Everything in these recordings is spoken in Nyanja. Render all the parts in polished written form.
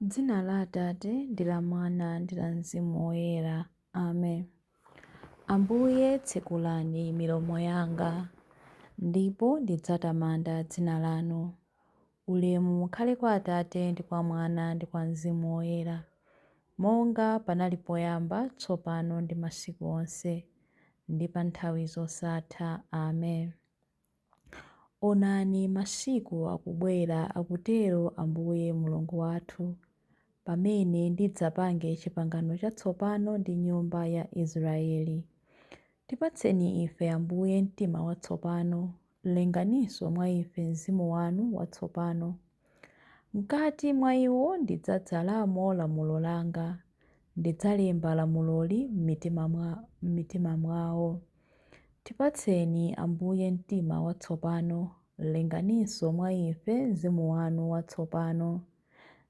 M'dzina la Atate, ndi la Mwana, ndi la Mzimu Woyera. Amen. Ambuye, tsekulani milomo yanga, ndipo ndidzatamanda dzina lanu. Ulemu ukhale kwa Atate, ndi kwa Mwana, ndi kwa Mzimu Woyera, monga panali poyamba, tsopano ndi masiku onse, ndi pa nthawi zosatha. Amen. Onani, masiku akubwera, akutero Ambuye Mulungu wathu, pamene ndidzapange chipangano chatsopano ndi nyumba ya Israeli. Tipatseni ife Ambuye mtima watsopano, lenganinso mwa ife mzimu wanu watsopano. Mkati mwa iwo ndidzadzalamo lamulo langa, ndidzalemba lamuloli m'mitima mwawo. Tipatseni Ambuye mtima watsopano, lenganinso mwa ife mzimu wanu watsopano.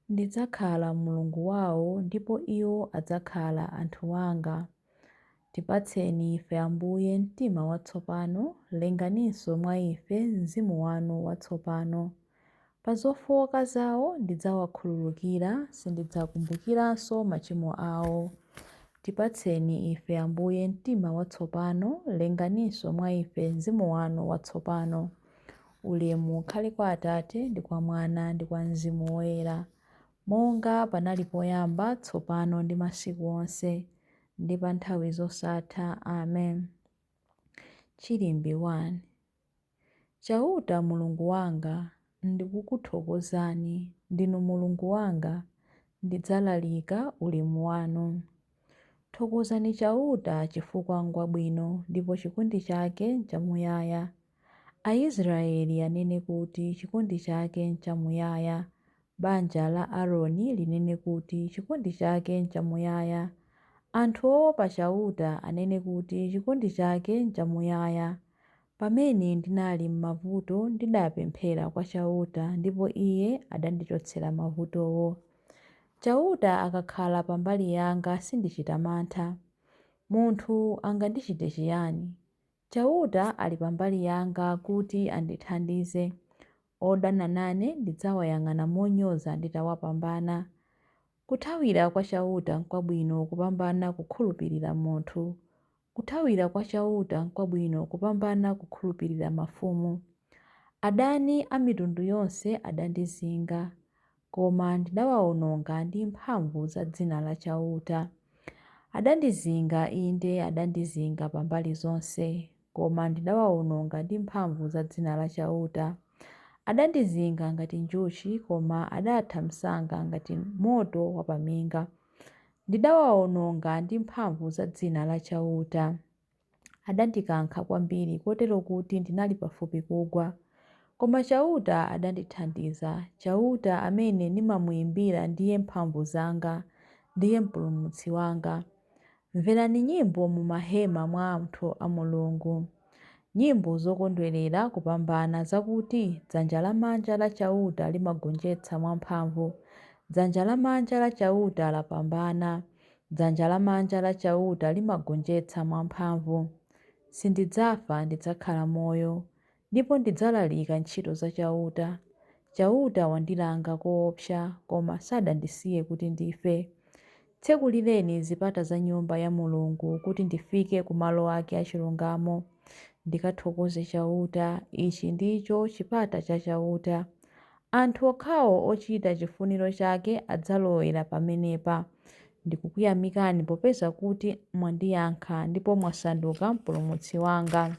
Ndidzakhala Mulungu wawo ndipo iwo adzakhala anthu anga. Tipatseni ife Ambuye mtima watsopano, lenganinso mwa ife mzimu wanu watsopano. Pa zofowoka zawo ndidzawakhululukira, sindidzakumbukiranso machimo awo. Tipatseni ife Ambuye mtima watsopano, lenganinso mwa ife mzimu wanu watsopano. Ulemu ukhale kwa Atate, ndi kwa Mwana, ndi kwa Mzimu Woyera, monga panali poyamba, tsopano ndi masiku onse, ndi pa nthawi zosatha. Amen. Chilimbi 1. Chauta Mulungu wanga, ndikukuthokozani, ndinu Mulungu wanga, ndidzalalika ulemu wanu. Thokozani Chauta chifukwa ngwabwino, ndipo chikondi chake nchamuyaya. Aisraeli anene kuti, Chikondi chake nchamuyaya. Banja la Aroni linene kuti, Chikondi chake nchamuyaya. Anthu oopa Chauta anene kuti, Chikondi chake nchamuyaya. Pamene ndinali m'mavuto ndidapemphera kwa Chauta ndipo Iye adandichotsera mavutowo. Chauta akakhala pa mbali yanga sindichita mantha. Munthu angandichite chiyani? Chauta ali pa mbali yanga kuti andithandize. Odana nane ndidzawayang'ana monyoza nditawapambana. Kuthawira kwa Chauta nkwabwino kupambana kukhulupirira munthu. Kuthawira kwa Chauta nkwabwino kupambana kukhulupirira mafumu. Adani a mitundu yonse adandizinga, koma ndidawaononga ndi mphamvu za dzina la Chauta. Adandizinga, inde adandizinga pa mbali zonse, koma ndidawaononga ndi mphamvu za dzina la Chauta. Adandizinga ngati njuchi, koma adatha msanga ngati moto wapaminga. Ndidawaononga ndi mphamvu za dzina la Chauta. Adandikankha kwambiri kotero kuti ndinali pafupi kugwa. Koma Chauta adandithandiza. Chauta amene ndimamuimbira ndiye mphamvu zanga, ndiye mpulumutsi wanga. Mverani nyimbo m'mahema mwa anthu a Mulungu, nyimbo zokondwerera kupambana zakuti, Dzanja lamanja la Chauta limagonjetsa mwamphamvu, dzanja lamanja la Chauta lapambana, dzanja lamanja la Chauta limagonjetsa mwamphamvu. Sindidzafa, ndidzakhala moyo, ndipo ndidzalalika ntchito za Chauta. Chauta wandilanga koopsa, koma sadandisiye kuti ndife. Tsekulireni zipata za Nyumba ya Mulungu kuti ndifike ku malo ake achilungamo, ndikathokoze Chauta. Ichi ndicho chipata cha Chauta. Anthu okhawo ochita chifuniro chake adzalowera pamenepa. Ndikukuyamikani popeza kuti mwandiyankha ndipo mwasanduka mpulumutsi wanga.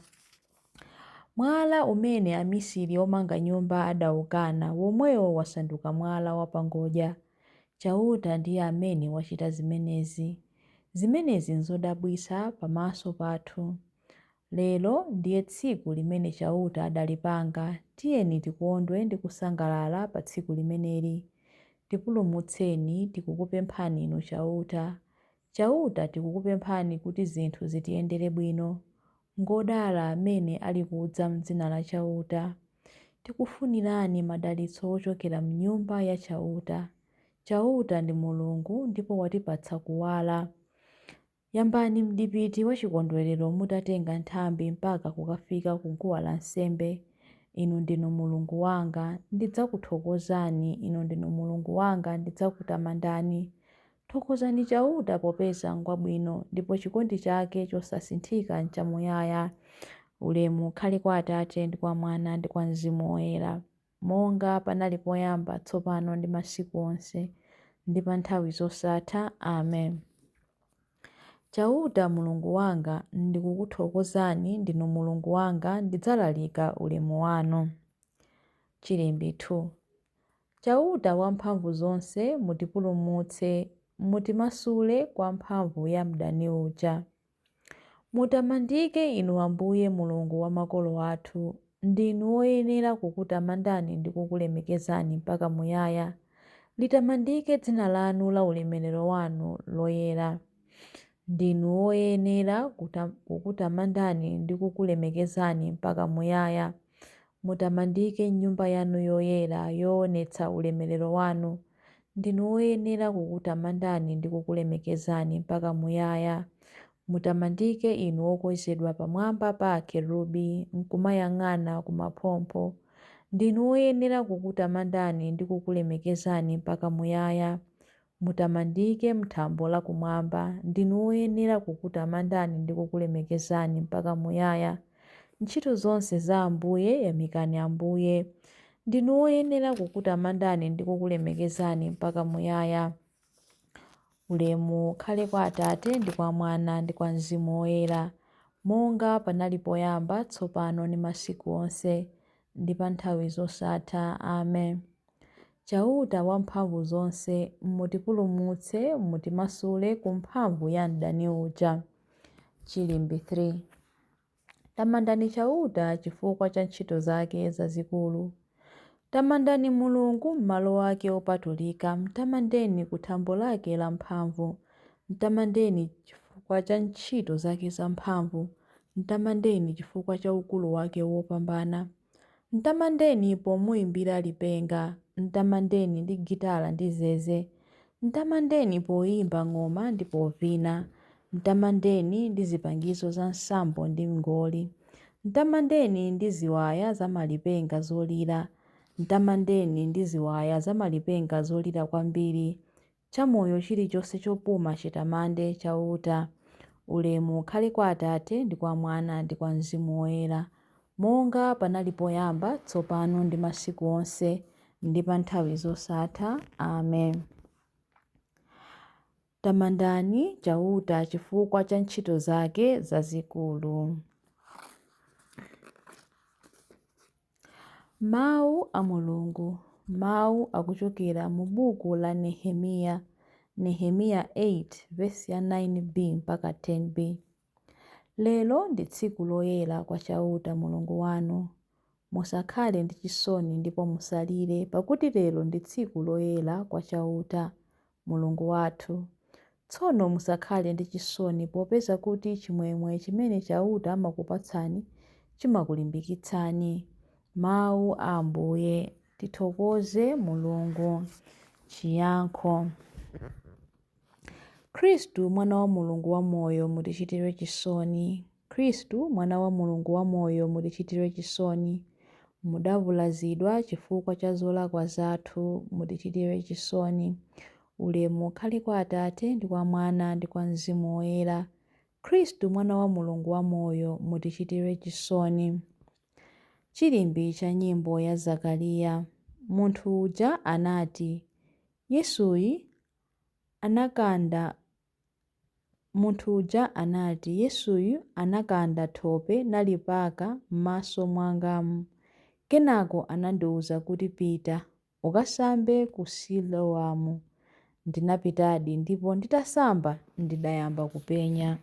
Mwala umene amisiri omanga nyumba adaukana, womwewo wasanduka mwala wapangodya. Chauta ndiye amene wachita zimenezi. Zimenezi nzodabwitsa pamaso pathu. Lero ndiye tsiku limene Chauta adalipanga, tiyeni tikondwe ndi kusangalala pa tsiku limeneli. Tipulumutseni, tikukupemphani Inu Chauta. Chauta tikukupemphani kuti zinthu zitiyendere bwino. Ngodala amene alikudza m'dzina la Chauta. Tikufunirani madalitso ochokera m'nyumba ya Chauta. Chauta ndi Mulungu ndipo watipatsa kuwala. Yambani mdipiti wachikondwerero mutatenga nthambi mpaka kukafika ku guwa lansembe. Inu ndinu Mulungu wanga, ndidzakuthokozani, Inu ndinu Mulungu wanga, ndidzakutamandani. Thokozani Chauta popeza ngwabwino, ndipo chikondi chake chosasinthika nchamuyaya. Ulemu ukhale kwa Atate ndi kwa Mwana ndi kwa Mzimu Woyera, monga panali poyamba, tsopano ndi masiku onse, ndi pa nthawi zosatha. Amen. Chauta Mulungu wanga, ndikukuthokozani, ndinu Mulungu wanga, ndidzalalika ulemu wanu. Chilimbi 2. Chauta Wamphamvuzonse, mutipulumutse, mutimasule kwa mphamvu ya mdani uja. Mutamandike Inu Ambuye Mulungu wa makolo athu, ndinu woyenera kukutamandani ndi kukulemekezani mpaka muyaya. Litamandike dzina lanu la ulemerero wanu loyera. Ndinu woyenera kukutamandani ndi kukulemekezani mpaka muyaya. Mutamandike m'nyumba yanu yoyera yoonetsa ulemerero wanu. Ndinu woyenera kukutamandani ndi kukulemekezani mpaka muyaya. Mutamandike Inu wokwezedwa pamwamba pa akerubi, n'kumayang'ana kumaphompho. Ndinu woyenera kukutamandani ndi kukulemekezani mpaka muyaya. Mutamandike m'thambo lakumwamba. Ndinu woyenera kukutamandani ndi kukulemekezani mpaka muyaya. Ntchito zonse za Ambuye, yamikani Ambuye. Ndinu woyenera kukutamandani ndi kukulemekezani mpaka muyaya. Ulemu ukhale kwa Atate ndi kwa Mwana ndi kwa Mzimu Woyera, monga panali poyamba, tsopano ndi masiku onse, ndi pa nthawi zosatha. Amen. Chauta Wamphamvuzonse, mutipulumutse, mutimasule ku mphamvu ya mdani uja. Chilimbi 3. Tamandani Chauta chifukwa cha ntchito zake zazikulu. Tamandani Mulungu m'malo ake opatulika, mtamandeni ku thambo lake lamphamvu. Mtamandeni chifukwa cha ntchito zake zamphamvu, mtamandeni chifukwa cha ukulu wake wopambana. Mtamandeni pomuimbira lipenga, mtamandeni ndi gitala ndi zeze. Mtamandeni poyimba ng'oma ndi povina, mtamandeni ndi zipangizo za nsambo ndi mngoli. Mtamandeni ndi ziwaya zamalipenga zolira, mtamandeni ndi ziwaya zamalipenga zolira kwambiri. Chamoyo chilichonse chopuma chitamande Chauta. Ulemu ukhale kwa Atate ndi kwa Mwana ndi kwa Mzimu Woyera, monga panali poyamba, tsopano ndi masiku onse, ndi pa nthawi zosatha. Amen. Tamandani Chauta chifukwa cha ntchito zake zazikulu. Mawu a Mulungu. Mawu akuchokera mu buku la Nehemiya, Nehemiya 8 vesi ya 9b mpaka 10b. Lero ndi tsiku loyera kwa Chauta Mulungu wanu. Musakhale ndi chisoni ndipo musalire, pakuti lero ndi tsiku loyera kwa Chauta Mulungu wathu. Tsono musakhale ndi chisoni popeza kuti chimwemwe chimene Chauta amakupatsani chimakulimbikitsani. Mawu a Ambuye. Tithokoze Mulungu. Chiyankho. Khristu Mwana wa Mulungu wamoyo, mutichitire chisoni. Khristu Mwana wa Mulungu wamoyo, mutichitire chisoni. Mudavulazidwa chifukwa cha zolakwa zathu, mutichitire chisoni. Ulemu ukhale kwa Atate ndi kwa Mwana ndi kwa Mzimu Woyera. Khristu Mwana wa Mulungu wamoyo, mutichitire chisoni. Chilimbi cha nyimbo ya Zakariya. Munthu uja anati, Yesuyu anakanda Munthu uja anati, Yesuyu anakanda thope nalipaka m'maso mwangamu. Kenako anandiwuza kuti pita, ukasambe ku Siloamu. Ndinapitadi ndipo nditasamba ndidayamba kupenya.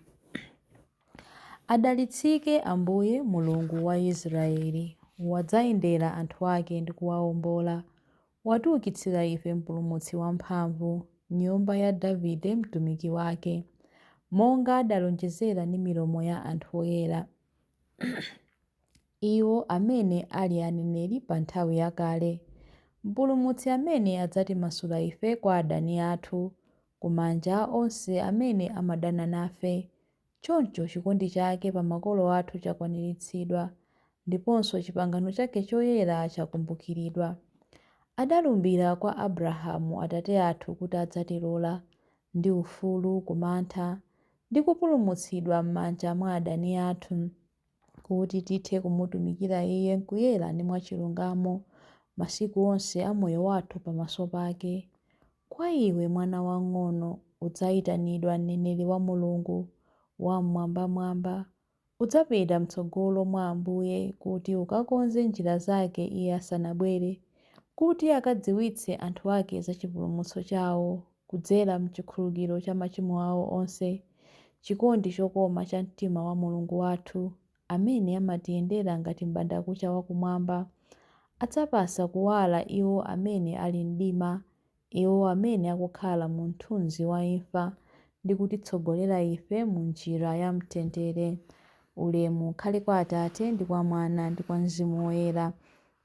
Adalitsike Ambuye Mulungu wa Israeli, wadzayendera anthu ake ndi kuwawombola. Watiukitsira ife Mpulumutsi wamphamvu, m'nyumba ya Davide mtumiki wake, monga adalonjezera ndi milomo ya anthu oyera, iwo amene ali aneneri pa nthawi yakale. Mpulumutsi amene adzatimasula ife kwa adani athu, ku manja a onse amene amadana nafe. Choncho chikondi chake pa makolo athu chakwaniritsidwa. ndiponso chipangano chake choyera chakumbukiridwa. Adalumbira kwa Abrahamu atate athu kuti adzatilola, ndi ufulu ku mantha, ndi kupulumutsidwa m'manja mwa adani athu, kuti tithe kumutumikira Iye m'kuyera ndi mwachilungamo masiku onse a moyo wathu pamaso pake. Kwa iwe, mwana wamng'ono, udzayitanidwa mneneri wa Mulungu Wam'mwambamwamba. Udzapita m'tsogolo mwa Ambuye kuti ukakonze njira zake Iye asanabwere, kuti akadziwitse anthu ake za chipulumutso chawo kudzera m'chikhululukiro cha machimo awo onse, chikondi chokoma cha mtima wa Mulungu wathu, amene amatiyendera ngati m'bandakucha wakumwamba, adzapatsa kuwala iwo amene ali m'mdima, iwo amene akukhala mu mthunzi wa imfa, ndi kutitsogolera ife mu njira ya mtendere. Ulemu ukhale kwa Atate, ndi kwa Mwana, ndi kwa Mzimu Woyera,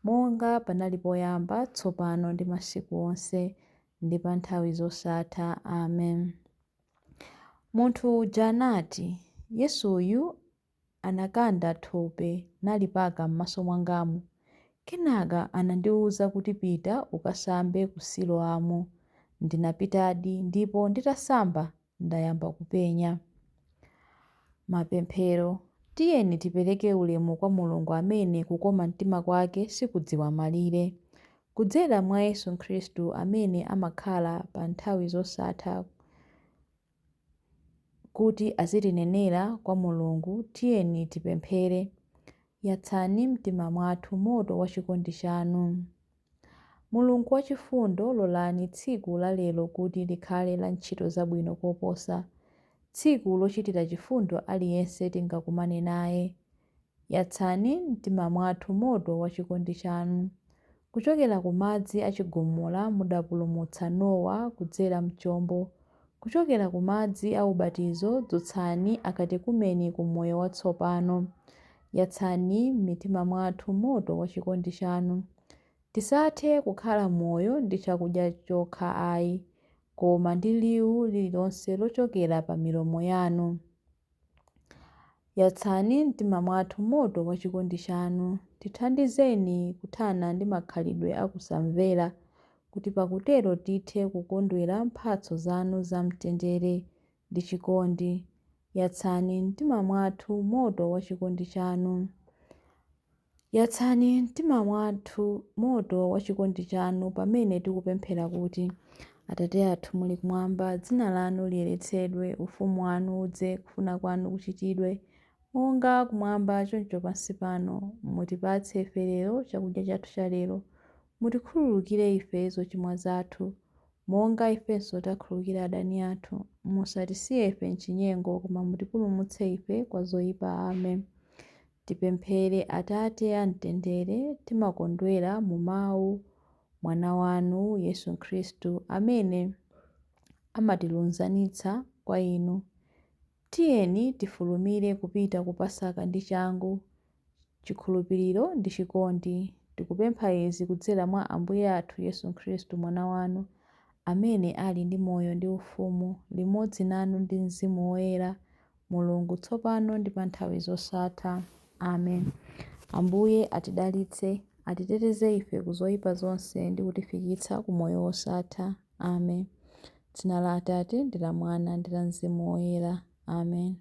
monga panali poyamba, tsopano, ndi masiku onse, ndi pa nthawi zosatha. Amen. Munthu uja anati, Yesuyu anakanda thope nalipaka m'maso mwangamu. Kenaka anandiwuza kuti pita ukasambe ku Siloamu. Ndinapitadi ndipo nditasamba ndayamba kupenya. Mapemphero. Tiyeni tipereke ulemu kwa Mulungu amene kukoma mtima kwake sikudziwa malire. Kudzera mwa Yesu Khristu amene amakhala pa nthawi zosatha kuti azitinenera kwa Mulungu, tiyeni tipemphere. Yatsani m'mtima mwathu moto wa chikondi chanu. Mulungu wachifundo, lolani tsiku la lero kuti likhale la ntchito zabwino koposa, tsiku lochitira chifundo aliyense tingakumane naye. Yatsani m'mtima mwathu moto wa chikondi chanu. Kuchokera ku madzi a chigumula mudapulumutsa Nowa kudzera m'chombo. Kuchokera ku madzi a ubatizo dzutsani akatekumeni ku moyo watsopano. Yatsani m'mitima mwathu moto wa chikondi chanu. Tisathe kukhala moyo ndi chakudya chokha ayi, koma ndi liwu lililonse lochokera pa milomo yanu. Yatsani m'mtima mwathu moto wa chikondi chanu. Tithandizeni kuthana ndi makhalidwe a kusamvera, kuti pakutero tithe kukondwera mphatso zanu za mtendere ndi chikondi. Yatsani m'mtima mwathu moto wa chikondi chanu. Yatsani m'mtima mwathu moto wa chikondi chanu pamene tikupemphera kuti, Atate athu muli kumwamba, dzina lanu liyeretsedwe, ufumu wanu udze, kufuna kwanu kuchitidwe, monga kumwamba choncho pansi pano. Mutipatse ife lero chakudya chathu cha lero. Mutikhululukire ife zochimwa zathu, monga ifenso takhululukira adani athu. Musatisiye ife m'chinyengo, koma mutipulumutse ife kwa zoyipa. Amen. Tipemphere Atate a mtendere, timakondwera mu mawu Mwana wanu, Yesu Khristu, amene amatilunzanitsa kwa Inu. Tiyeni tifulumire kupita ku Pasaka ndi changu, chikhulupiriro ndi chikondi. Tikupempha izi kudzera mwa Ambuye athu Yesu Khristu, Mwana wanu, amene ali ndi moyo ndi ufumu, limodzi nanu ndi Mzimu Woyera, Mulungu, tsopano ndi pa nthawi zosatha. Amen. Ambuye atidalitse, atiteteze ife ku zoyipa zonse ndi kutifikitsa ku moyo wosatha. Amen. Dzina la Atate ndi la Mwana ndi la Mzimu Woyera. Amen.